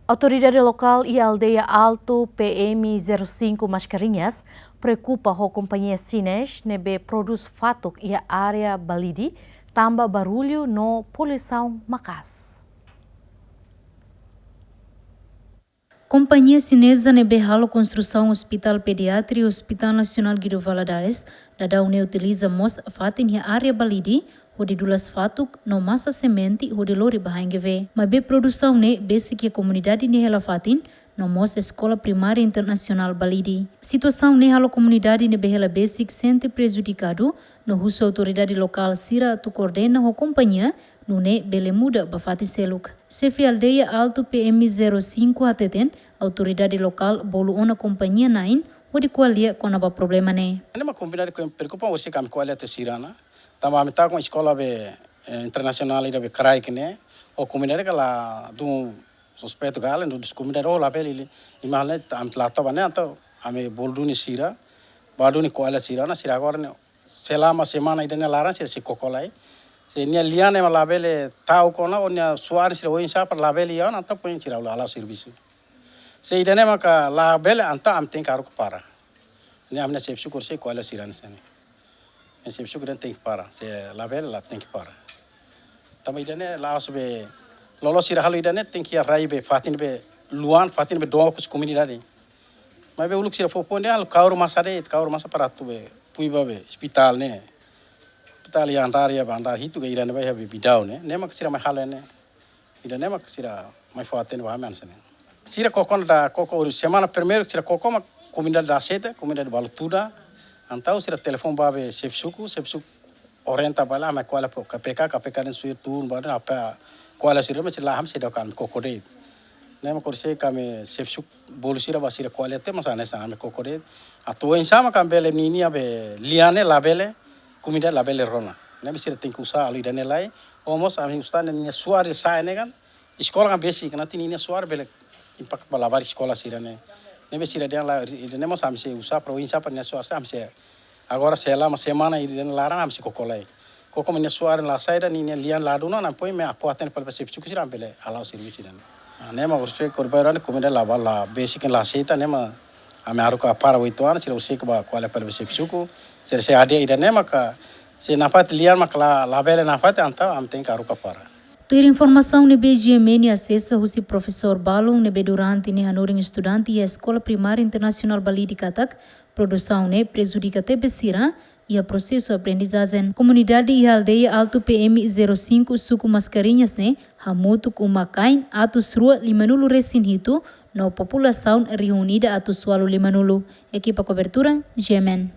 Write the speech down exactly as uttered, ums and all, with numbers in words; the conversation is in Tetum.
Autoridade lokál iha aldeia Alto P M zero cinco Mascarenhas preokupa ho kompañia xinés ne'ebé prodús fatuk iha área Balide, tanba barullu no poluisaun maka'as. Kompañia xineza ne'ebé halo konstrusaun Hospital Pediatri, Hospital Nasionál Guido Valadares, daudaun ne'e utiliza mós fatin iha área Balide, hodi dulas fatuk no masa semente hodi lori ba HNGV. Maibé produsaun ne'e besik iha komunidade ne'e hela fatin, no mós Eskola Primária Internasionál Balide. Situasaun ne'e halo komunidade ne'ebé hela besik sente prejudikadu, no husu autoridade lokál sira atu koordena ho kompañia, nune'e bele muda ba fatin seluk. Xefe aldeia Alto P M zero cinco hateten, autoridade lokál bolu ona kompañia na'in, hodi ko'alia kona-ba problema ne'e. Ne'e mak komunidade ke preokupa, husik ami ko'alia ho sira ona. Tanba ami tau ho eskola be, eh, internasionál ida be kraik ne'e, ho komunidade ka ladún suspeitu ka ladún deskonfia, oh, labele, imi halo ne'e, ami la toba ne'e, entaun ami bolu duni sira, bá duni ko'alia sira ona, sira agora ne'e, selama semana ida-ne'e laran, sira sei koko lai. Se nia lian ne'e mak labele ta'uk ona, ou nia suar sira oinsá para labele iha ona, entaun foin sira hala'o servisu. Se ida-ne'e maka labele, entaun ami tenke haruka para. Ne'e ami-nia xefe suku sei ko'alia sira hanesan ne'e. Ne'e xefe suku dehan tenke para. Se labele la tenke para. Tanba ida-ne'e la'ós be loloos sira halo ida-ne'e tenke iha rai be fatin be luan, fatin be dook husi komunidade. Maibé uluk sira fó poin dehan halo kaur masa de'it, kaur masa para atu be pui ba be ospitál ne'e. Ospitál iha andár, iha andár hitu ka ida-ne'ebá iha be Bidau ne'e. Ne'e mak sira mai halo ne'e. Ida-ne'e mak sira mai fó-hatene ba ami hanesan ne'e. Sira koko ona, koko semana primeiru sira koko mak komunidade la aseita, komunidade balu tuda. Entaun sira telefone ba be xefe suku, xefe suku orienta ba hela, ami ko'alia ho KPK, KPK dehan sira tun ba dehan apa ko'alia sira, mas sira la, ami sei daudaun koko de'it. Ne'e mak horiseik ami xefe suku bolu sira ba sira ko'alia tiha, mas hanesan ami koko de'it. Atu oinsá mak ami bele ninia be lian ne'e labele, komunidade labele rona. Ne'ebé sira tenke uza halo ida-ne'e lai, ou mós ami uza tan nia suar sa'e ne'e kan, eskola kan besik, nanti ninia suar bele impaktu ba labarik eskola sira ne'e. Ne'ebé sira dehan la, ida-ne'e mós ami sei uza para oinsá para nia suar sa'e, ami sei, agora selama semana ida-ne'e laran ami sei koko lai. Koko mak nia suar la sai de'it, ninia lian ladún ona, ami foin mai fó-hatene fali ba xefe suku sira bele hala'o servisu ida-ne'e. Ah, ne'e mak horiseik kori-bainrua ne'e komunidade la ba la besik la aseita, ne'e mak ami haruka para oituan, sira husik ba ko'alia fali ba xefe suku, sira sei hadi'a ida-ne'e maka, se nafatin lian maka la, labele nafatin, entaun ami tenke haruka para. Tuir informasaun ne'ebé GMN asesa husi profesór balun ne'ebé durante ne'e hanorin estudante iha Eskola Primária Internasionál Balide katak, produsaun ne'e prejudika tebes sira iha prosesu aprendizajen. Komunidade iha aldeia Alto P M zero cinco suku Mascarenhas ne'e hamutuk uma-kain atus rua limanulu resin hitu no populasaun rihun ida atus ualu limanulu. Ekipa kobertura, GMN.